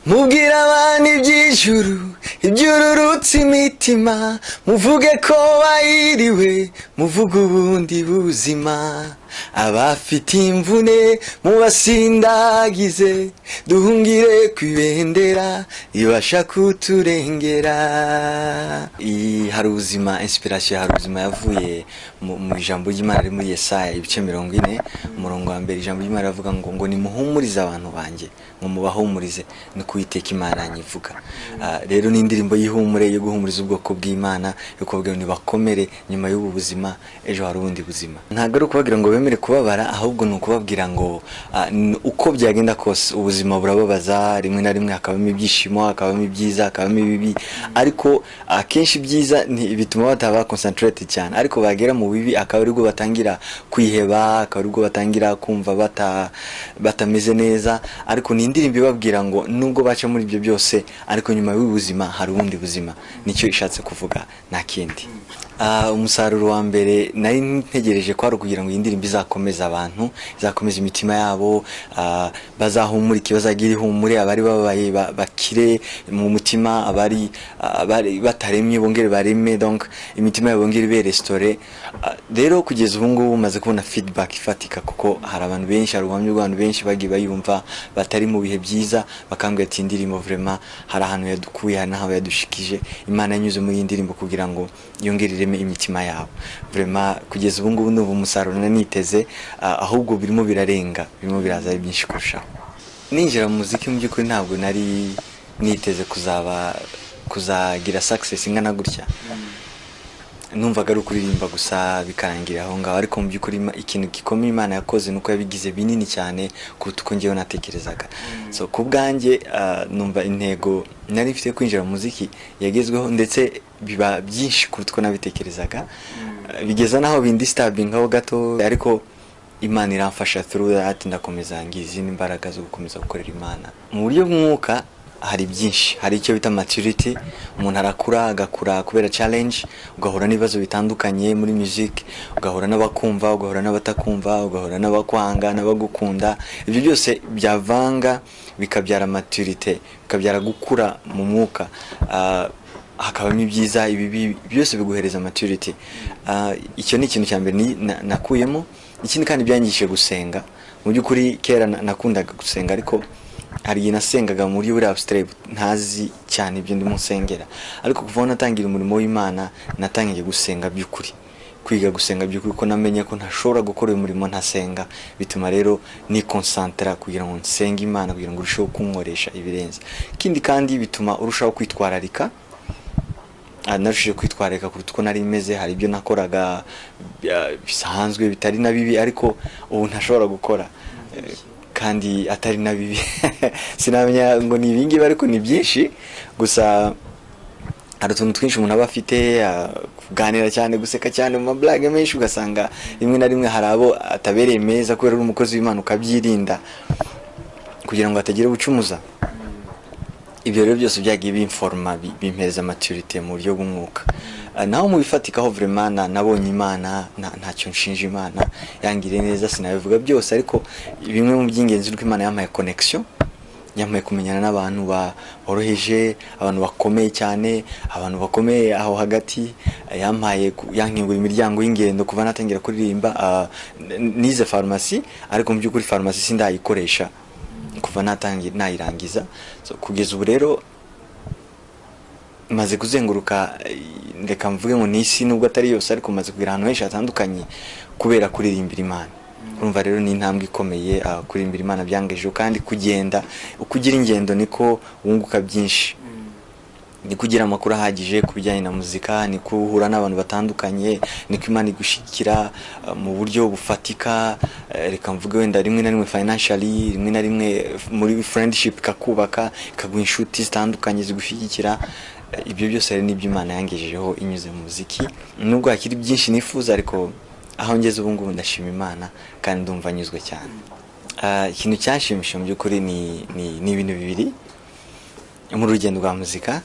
Mubwire abantu iby'ijuru, ibyururutse imitima, muvuge ko bayiriwe, muvuge ubundi buzima. Abafite imvune mubasindagize, duhungire ku ibendera ribasha kuturengera. Iyi Hari Ubuzima, inspiration Hari Ubuzima yavuye mu ijambo ry'Imana riri muri Yesaya ibice 40, umurongo wa mbere. Ijambo ry'Imana rivuga ngo "Nimuhumurize abantu banjye", ngo mubahumurize, ni kuwiteka Imana yanyivuga. Rero ni indirimbo y'ihumure, yo guhumuriza ubwoko bw'Imana, yo kubabwira ngo nibakomere, nyuma y'ubu buzima ejo hari ubundi buzima. Ntabwo ari ukubabwira ngo bemere kubabara, ahubwo ni ukubabwira ngo uko byagenda kose ubuzima burababaza, rimwe na rimwe hakabamo ibyishimo, hakabamo ibyiza, hakabamo ibibi, ariko akenshi ibyiza bituma bataba concentrated cyane, ariko bagera mu bibi akaba aribwo batangira kwiheba, akaba aribwo batangira kumva batameze neza. Ariko ni indirimbo ibabwira ngo nubwo baca muri ibyo byose, ariko nyuma y'ubuzima hari ubundi buzima. Nicyo ishatse kuvuga, nta kindi. Umusaruro wa mbere nari ntegereje ko ari ukugira ngo iyi ndirimbo izakomeze abantu, izakomeze imitima yabo, bazahumurike, bazagira ihumure, abari bababaye bakire mu mutima, abari bataremye bongere bareme, donc imitima yabo bongere ibe restaurée. Rero kugeza ubu ngubu maze kubona feedback ifatika, kuko hari abantu benshi, hari ubuhamya bw'abantu benshi bagiye bayumva batari mu bihe byiza, bakambwira ati indirimbo vraiment hari ahantu yadukuye, hari n'aho yadushikije, Imana yanyuze muri iyi ndirimbo kugira ngo yongere ireme imitima yabo. Vraiment kugeza ubu ngubu ndumva umusaruro niteze, ahubwo birimo birarenga, birimo biraza ari byinshi kurushaho. Ninjira mu muziki, mu by'ukuri ntabwo nari niteze kuzagira success ingana gutya. Numvaga ari ukuririmba gusa bikarangira aho ngaho, ariko mu by'ukuri ikintu gikomeye Imana yakoze ni uko yabigize binini cyane kuruta uko njyewe natekerezaga. So ku bwanjye, numva intego nari mfite yo kwinjira mu muziki yagezweho, ndetse biba byinshi kuruta uko nabitekerezaga. Bigeza naho bindisturbingaho gato, ariko Imana iramfasha through that, ndakomeza ngira izindi mbaraga zo gukomeza gukorera Imana. Mu buryo bw'umwuka hari byinshi, hari icyo bita maturity. Umuntu arakura, agakura kubera challenge, ugahura n'ibibazo bitandukanye muri music, ugahura n'abakumva, ugahura n'abatakumva, ugahura n'abakwanga n'abagukunda. Ibyo byose byavanga bikabyara maturity, bikabyara gukura mu mwuka. Hakabamo ibyiza, ibibi, byose biguhereza maturity. Icyo ni ikintu cya mbere nakuyemo. Ikindi kandi, byanyigishije gusenga. Mu by'ukuri kera nakundaga gusenga, ariko hari igihe nasengaga mu buryo buri abstrait, ntazi cyane ibyo ndimo nsengera. Ariko kuva aho natangira umurimo w'Imana, natangiye gusenga by'ukuri, kwiga gusenga by'ukuri, ko namenye ko ntashobora gukora uyu murimo ntasenga. Bituma rero nikonsantara kugira ngo nsenge Imana, kugira ngo urusheho kunkoresha ibirenze. Ikindi kandi, bituma urushaho kwitwararika. Narushije kwitwararika kuruta uko nari meze. Hari ibyo nakoraga bisanzwe bitari na bibi, ariko ubu ntashobora gukora. Kandi atari na bibi, sinamenya ngo ni ibingibi, ariko ni byinshi. Gusa hari utuntu twinshi umuntu aba afite, kuganira cyane, guseka cyane mu mablage menshi, ugasanga rimwe na rimwe hari abo atabereye meza kubera uri umukozi w'Imana, ukabyirinda kugira ngo hatagira ubucumuza. Ibyo rero byose byagiye bimforma, bimpereza maturity mu buryo bw'umwuka. Naho mu bifatikaho, vraiment nabonye Imana, ntacyo nshinja Imana, yangiriye neza. Sinabivuga byose, ariko bimwe mu by'ingenzi nuko Imana yampaye connection, yampaye kumenyana n'abantu boroheje, abantu bakomeye cyane, abantu bakomeye aho hagati. Yampaye yankingura imiryango y'ingendo kuva natangira kuririmba. Nize farumasi, ariko mu by'ukuri farumasi sindayikoresha kuva natangira nayirangiza. So, kugeza ubu rero maze kuzenguruka, reka mvuge ngo n'isi, nubwo atari yose, ariko maze kugera ahantu henshi hatandukanye kubera kuririmbira Imana. Urumva rero ni intambwe ikomeye, kuririmbira Imana byangejeho. Kandi kugenda, uko ugira ingendo niko wunguka byinshi, niko ugira amakuru ahagije ku bijyanye na muzika, niko uhura n'abantu batandukanye, niko Imana igushyigikira mu buryo bufatika, reka mvuge wenda rimwe na rimwe financially, rimwe na rimwe muri friendship, ikakubaka, ikaguha inshuti zitandukanye zigushyigikira. Ibyo byose rero nibyo Imana yangejejeho inyuze mu muziki. Nubwo hakiri byinshi nifuza, ariko aho ngeze ubu ngubu ndashima Imana kandi ndumva nyuzwe cyane. Ikintu cyanshimishije mu by'ukuri ni ibintu bibiri mu rugendo rwa muzika.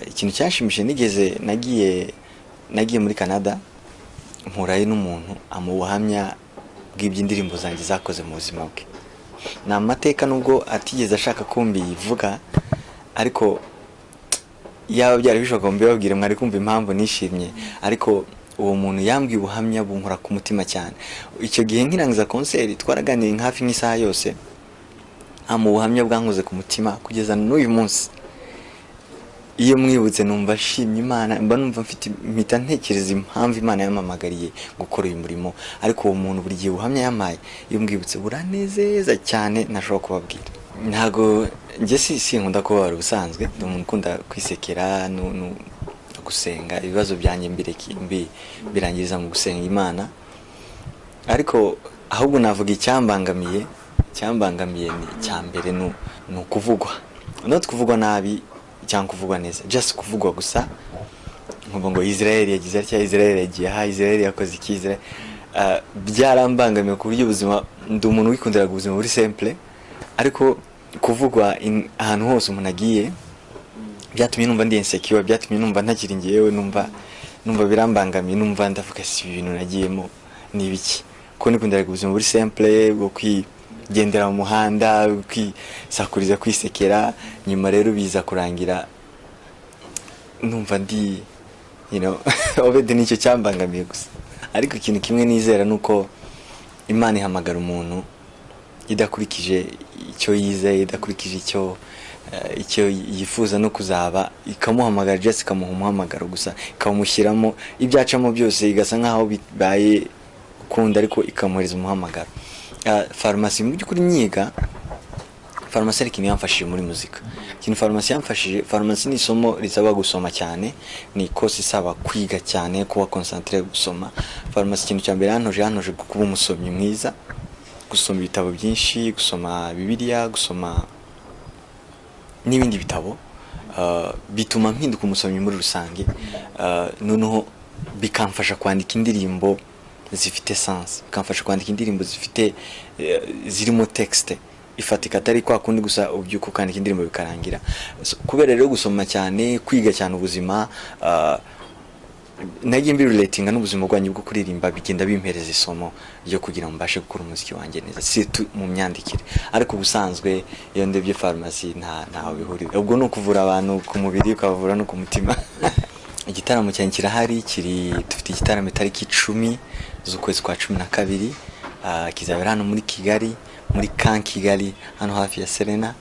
Ikintu cyanshimishije, nigeze nagiye muri Canada, mpurayo n'umuntu amuha ubuhamya bw'iby'indirimbo zanjye zakoze mu buzima bwe. Ni amateka, nubwo atigeze ashaka ko mbivuga, ariko yaba byari bishoboka ngo mbibabwire, mwari kumva impamvu nishimye. Ariko uwo muntu yambwiye ubuhamya bunkora ku mutima cyane. Icyo gihe nkirangiza concert twaraganiriye hafi nk'isaha yose, mu buhamya bwankoze ku mutima kugeza n'uyu munsi. Iyo mwibutse numva nshimye Imana, mba numva mfite, mpita ntekereza impamvu Imana yampamagariye gukora uyu murimo. Ariko uwo muntu, buri gihe ubuhamya yampaye, iyo mwibutse buranezeza cyane, ntashobora kubabwira. Ntago njye si sinkunda kubabara, ubusanzwe ndi umuntu ukunda kwisekera no gusenga. Ibibazo byanjye mbireki mbirangiriza mu gusenga Imana. Ariko ahubwo navuga icyambangamiye ni icya mbere ni ukuvugwa, not kuvugwa nabi cyangwa kuvugwa neza, just kuvugwa gusa. Nkumva ngo Israel yagize atya, Israel yagiye aha, Israel yakoze iki, Israel. Byarambangamiye ku buryo ubuzima, ndi umuntu wikundiraga ubuzima buri simple, ariko kuvugwa ahantu hose umuntu agiye byatumye numva ndi insecure, byatumye numva ntakiri ngewe, numva birambangamiye, numva ndavuga: "Si ibi bintu nagiyemo ni ibiki?" Ko nikundiraga ubuzima buri simple, bwo kwigendera mu muhanda, kwisakuriza, kwisekera. Nyuma rero biza kurangira numva ndi obede. Nicyo cyambangamiye gusa. Ariko ikintu kimwe nizera ni uko Imana ihamagara umuntu idakurikije icyo yizeye, idakurikije icyo yifuza no kuzaba, ikamuhamagara just ikamuha umuhamagaro gusa, ikamushyiramo ibyo acamo byose, igasa nkaho bibaye ukunda, ariko ikamuhereza umuhamagaro. Farumasi, mu by'ukuri nyiga farumasi, ariko ikintu yamfashije muri muzika, ikintu farumasi yamfashije, farumasi ni isomo risaba gusoma cyane, ni course isaba kwiga cyane, kuba concentré, gusoma. Farumasi, ikintu cya mbere yantoje kuba umusomyi mwiza, gusoma ibitabo byinshi, gusoma Bibiliya, gusoma n'ibindi bitabo. Bituma mpinduka umusomyi muri rusange. Noneho bikamfasha kwandika indirimbo zifite sens, bikamfasha kwandika indirimbo zifite zirimo texte ifatika, atari kwa kundi gusa ubyuka ukandika indirimbo bikarangira. So, kubera rero gusoma cyane, kwiga cyane ubuzima, nagiye mbirelatinga n'ubuzima bwanjye bwo kuririmba, bigenda bimpereza isomo ryo kugira ngo mbashe gukora umuziki wanjye neza, surtout mu myandikire. Ariko ubusanzwe iyo ndebye farumasi ntaho bihurira. Ubwo ni ukuvura abantu ku mubiri, ukabavura no ku mutima. Igitaramo cyanjye kirahari, kiri dufite igitaramo itariki 10 z'ukwezi kwa 12, kizabera hano muri Kigali, muri Camp Kigali, hano hafi ya Serena.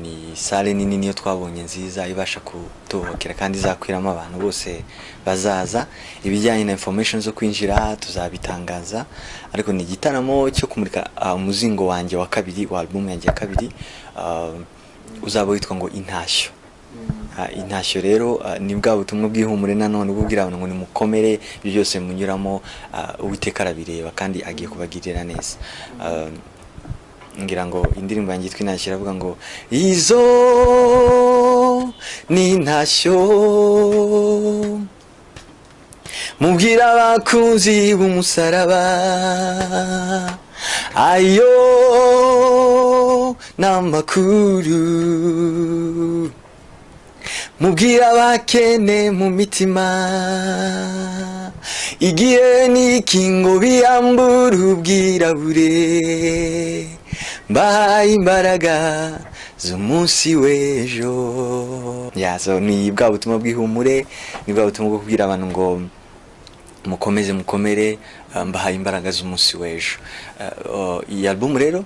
Ni salle nini, niyo twabonye nziza ibasha kutuhokera kandi izakwiramo abantu bose bazaza. Ibijyanye na information zo kwinjira tuzabitangaza, ariko ni igitaramo cyo kumurika umuzingo wanjye wa kabiri, wa album yanjye ya kabiri, uzaba witwa ngo Intashyo. Intashyo rero ni bwa butumwa bw'ihumure nanone, bubwira abantu ngo nimukomere, ibyo byose munyuramo Uwiteka arabireba kandi agiye kubagirira neza. Ngira ngo indirimbo yanjye yitwa Intashyo iravuga ngo: "Izo ni intashyo mubwira abakunzi b'umusaraba, ayo ni amakuru mubwira abakene mu mitima. Igihe niki ngo biyambure ubwirabure, mbahaye imbaraga z'umunsi w'ejo." Yeah, so ni bwa butumwa bw'ihumure, ni bwa butumwa bwo kubwira abantu ngo mukomeze mukomere, mbahaye imbaraga z'umunsi w'ejo. Iyi album rero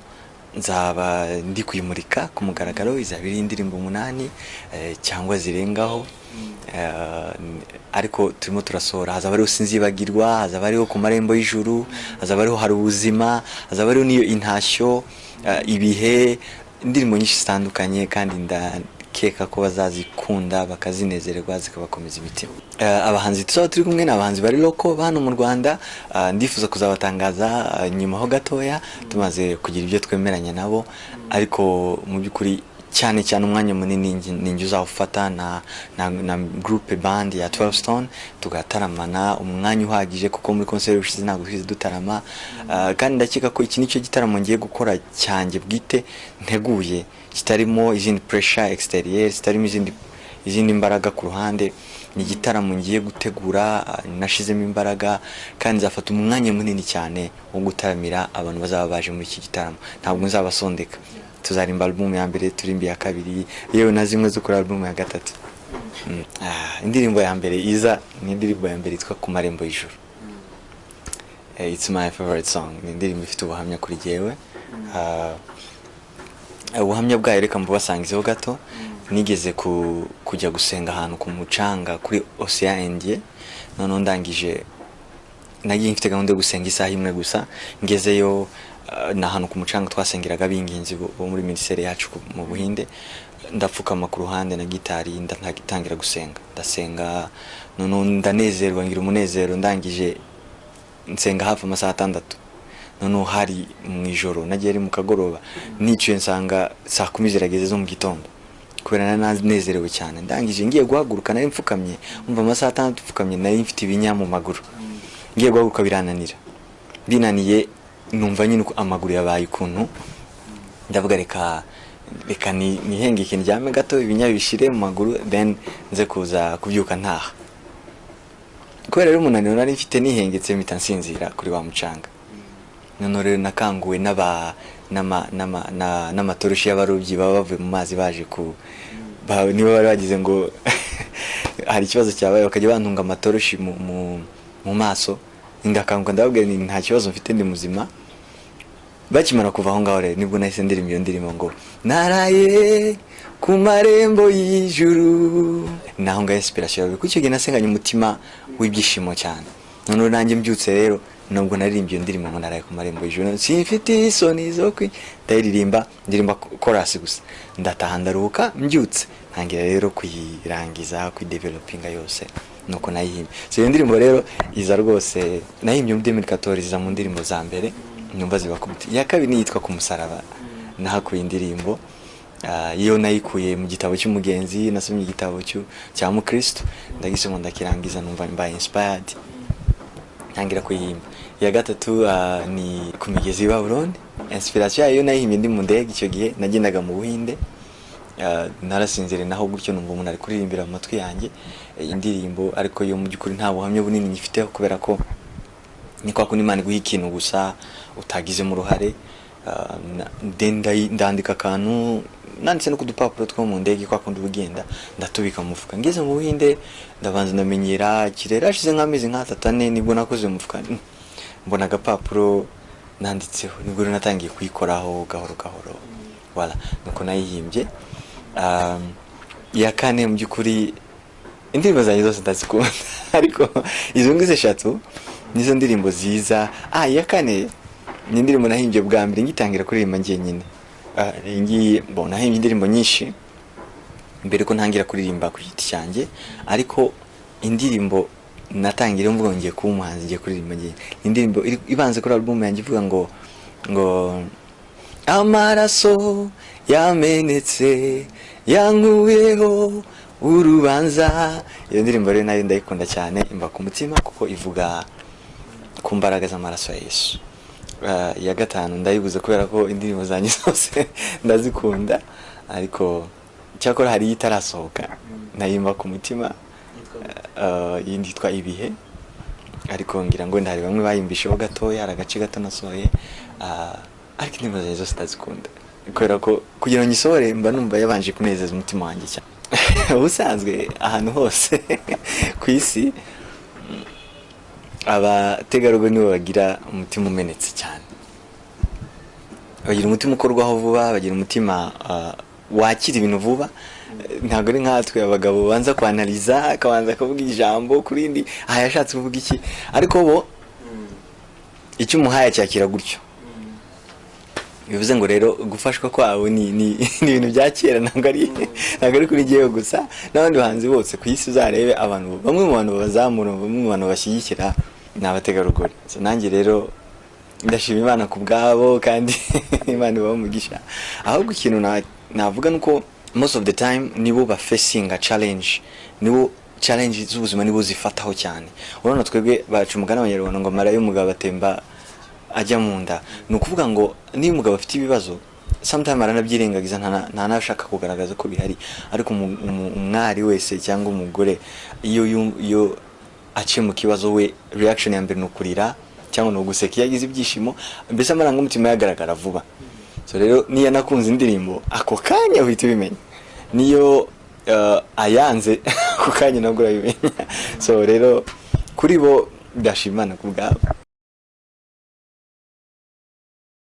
nzaba ndi kuyimurika ku mugaragaro, izaba iriho indirimbo 8 cyangwa zirengaho. Ariko turimo turasohora, hazaba hariho Sinzibagirwa, hazaba hariho Ku Marembo y'Ijuru, hazaba hariho Hari Ubuzima, hazaba hariho n'iyo Intashyo, Ibihe, indirimbo nyinshi zitandukanye, kandi ndakeka ko bazazikunda bakazinezererwa, zikabakomeza imitima. Abahanzi tuzaba turi kumwe ni abahanzi bari local hano mu Rwanda. Ndifuza kuzabatangaza nyuma ho gatoya, tumaze kugira ibyo twemeranya nabo. Ariko mu by'ukuri cyane cyane umwanya munini ninjye uzawufata na groupe band ya 12 Stone, tugataramana umwanya uhagije, kuko muri concert ushize ntabwo twigeze dutarama. Kandi ndakeka ko iki nicyo gitaramo ngiye gukora cyanjye bwite nteguye, kitarimo izindi pressure extérieure, kitarimo izindi mbaraga ku ruhande. Ni igitaramo ngiye gutegura, nashizemo imbaraga kandi nzafata umwanya munini cyane wo gutaramira abantu bazaba baje muri iki gitaramo. Ntabwo nzabasondeka, tuzarimba album ya mbere, turimba iya kabiri, yewe na zimwe zo kuri album ya gatatu. Indirimbo ya mbere iza ni indirimbo ya mbere yitwa "Ku Marembo y'Ijuru". It's my favorite song. Ni indirimbo ifite ubuhamya kuri jyewe. Ubuhamya bwayo reka mbubasangizeho gato. Nigeze kujya gusenga ahantu ku mucanga kuri Océan Indien. Noneho ndangije, nagiye mfite gahunda yo gusenga isaha imwe gusa. Ngezeyo, ni ahantu ku mucanga twasengeraga abinginzi bo muri minisiteri yacu mu Buhinde. Ndapfukama ku ruhande na gitari, ndatangira gusenga, ndasenga, noneho ndanezerwa, ngira umunezero. Ndangije nsenga hafi amasaha 6. Noneho hari mu ijoro, nagiye ari mu kagoroba, niciye nsanga saa 10 zirageze zo mu gitondo kubera nari nanezerewe cyane. Ndangije ngiye guhaguruka, nari mfukamye, umva, amasaha 6 mfukamye, nari mfite ibinya mu maguru. Ngiye guhaguruka birananira, binaniye numva nyine uko amaguru yabaye ukuntu. Ndavuga reka nihengeke ndyame gato, ibinya bishire mu maguru, then nze kuza kubyuka ntaha. Kubera rero umunaniro nari mfite, nihengetse mpita nsinzira kuri wa mucanga. Noneho rero nakanguwe n'amatoroshi y'abarobyi baba bavuye mu mazi baje ku niba bari bagize ngo hari ikibazo cyabaye, bakajya bantunga amatoroshi mu maso. Ndakanguka, ndababwira nti: "Nta kibazo mfite, ndi muzima." Bakimara kuva aho ngaho rero nibwo nahise ndirimba iyo ndirimbo ngo "Naraye ku marembo y'ijuru". Naho ngaho inspiration yawe, kuko icyo gihe nasenganye umutima w'ibyishimo cyane. Noneho nanjye mbyutse rero nubwo naririmbye iyo ndirimbo ngo "Naraye ku marembo y'ijuru, simfite isoni zo kwi", ndayiririmba, ndirimba chorus gusa, ndataha, ndaruhuka. Mbyutse ntangira rero kuyirangiza, kuyidevelopinga yose, nuko nayihimbye. So iyo ndirimbo rero iza rwose, nayihimbye muri 2014, iza mu ndirimbo za mbere numva ziba ku mutima. Iya kabiri ni iyitwa "Ku Musaraba". Nahakuye indirimbo. Iyo nayikuye mu gitabo cy'umugenzi. Nasomye igitabo cya mukristo, ndagisoma, ndakirangiza, numva mbaye inspired, ntangira kuyihimba. Iya gatatu ni "Ku Migezi y'i Babuloni". Inspiration yayo nayihimbye ndi mu ndege. Icyo gihe nagendaga mu Buhinde. Narasinziriye naho gutyo, numva umuntu ari kuririmbira mu matwi yanjye indirimbo, ariko yo mu by'ukuri nta buhamya bunini nyifiteho, kubera ko ni kwa kundi Imana iguha ikintu gusa utagizemo uruhare. Then ndandika akantu nanditse no ku dupapuro two mu ndege, kwa kundi uba ugenda, ndatubika mu mufuka. Ngeze mu Buhinde ndabanza ndamenyera ikirere, hashize nk'amezi nk'atatu, ane, nibwo nakoze mu mufuka, mbona agapapuro nanditseho. Nibwo rero natangiye kuyikoraho gahoro gahoro. Voilà, nuko nayihimbye. Iya kane, mu by'ukuri indirimbo zanjye zose ndazikunda, ariko izo ngizo eshatu nizo ndirimbo ziza. Iya kane ni indirimbo nahimbye bwa mbere ngitangira kuririmba njyenyine. Iyi ngiyi, bon, nahimbye indirimbo nyinshi mbere ko ntangira kuririmba ku giti cyanjye, ariko indirimbo natangira mvuga ngo ngiye kuba umuhanzi, ngiye kuririmba njyenyine, ni indirimbo ibanze kuri album yanjye, ivuga ngo "Amaraso yamenetse yankuyeho urubanza". Iyo ndirimbo rero nayo ndayikunda cyane, imba ku mutima kuko ivuga ku mbaraga z'amaraso ya Yesu. Iya gatanu ndayibuze kubera ko indirimbo zanjye zose ndazikunda, ariko cyakora hari iyo itarasohoka nayimba ku mutima. Iyindi yitwa "Ibihe", ariko ngira ngo hari bamwe bayimbisheho gatoya, hari agace gato nasohoye. Ariko indirimbo zanjye zose ndazikunda kubera ko kugira ngo nyisohore mba numva yabanje kunezeza umutima wanjye cyane. Ubusanzwe ahantu hose ku isi, abategarugori nibo bagira umutima umenetse cyane, bagira umutima ukorwaho vuba, bagira umutima wakira ibintu vuba. Ntabwo ari nkatwe abagabo banza kwanaliza, akabanza akavuga ijambo kuri indi, aha yashatse kuvuga iki, ariko bo icyo umuhaye acyakira gutyo. Bivuze ngo rero gufashwa kwabo ni ibintu bya kera, ntabwo ari kuri jyewe gusa, n'abandi bahanzi bose ku isi. Uzarebe abantu bamwe mu bantu babazamura, bamwe mu bantu bashyigikira ni abategarugori. So, nanjye rero ndashima Imana ku bwabo kandi Imana ibaha umugisha. Ahubwo ikintu navuga ni uko most of the time nibo bafacinga challenge, nibo challenge z'ubuzima nibo zifataho cyane. Urabona twebwe baca umugani abanyarwanda ngo amara y'umugabo atemba ajya mu nda. Ni ukuvuga ngo niba umugabo afite ibibazo, Sometime aranabyirengagiza, nta nashaka kugaragaza ko bihari. Ariko umwari wese cyangwa umugore, iyo aciye mu kibazo, we reaction ya mbere ni ukurira cyangwa ni uguseka iyo agize ibyishimo. Mbese amarangamutima yagaragara vuba. So rero niyo anakunze indirimbo, ako kanya uhita ubimenya. Niyo ayanze, ako kanya nabwo urabimenya. So rero kuri bo ndashima Imana ku bwabo.